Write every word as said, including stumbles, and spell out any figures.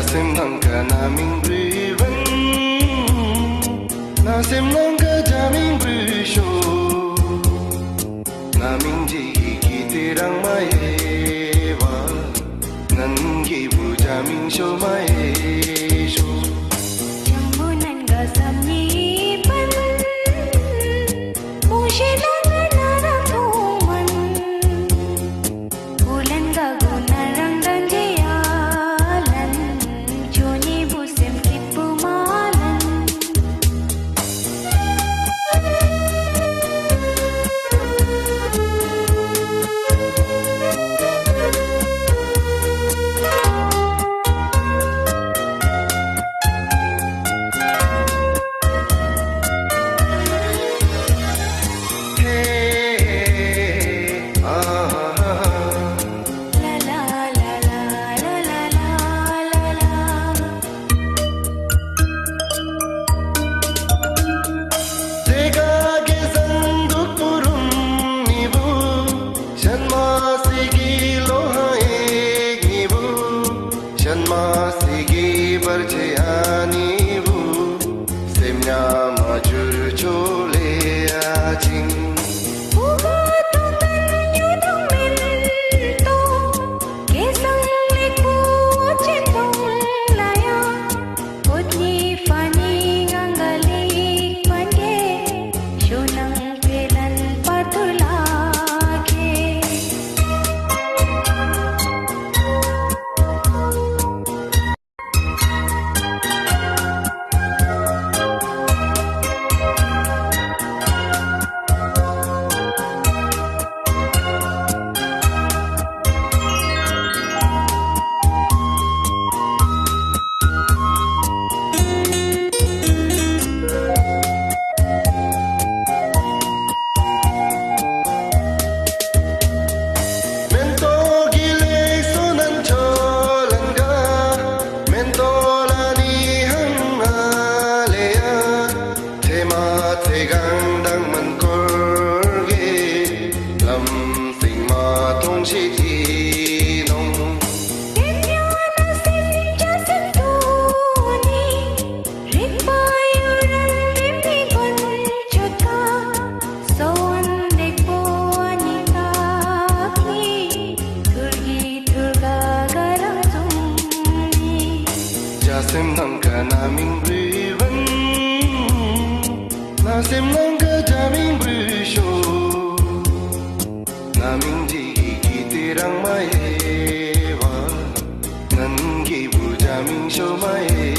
སེམས་ནང་གི་རྣམ་སྨིན་འབུལ་བིན། ན་སེམས་ནང་གི་རྒྱ་སྨིན་འབུལ་ཤོག། རྣམ་སྨིན་འཇིག་གི་དུས་རང་མ་ཡེ་བ། ནན་གྱི་བུ་རྒྱ་སྨིན་ཤོ་མ་ཡེ་ཤོ། ཅང་བུ་ནན་ག་སམ་ཉི་པན། མོ་ཤེ་ནང་གི་ན་ར་ཐོང་མན། བུ་ལན་ག་གོ་ན་རང་དང་ཇེ་ཡ་ལན། ཅོ་ཉི་བུ་སེམས་སྐྱིད་པོ་མ་ལན། སེམས་ནང་གི་རྣམ་སྨིན་འབུལ་བིན། ན་སེམས་ནང་གི་རྒྱ་སྨིན་འབུལ་ཤོག། རྣམ་སྨིན་འཇིག་གི་དུས་རང་མ་ཡེ་བ། ནན་གྱི་བུ་རྒྱ་སྨིན་ཤོ་མ་ཡེ།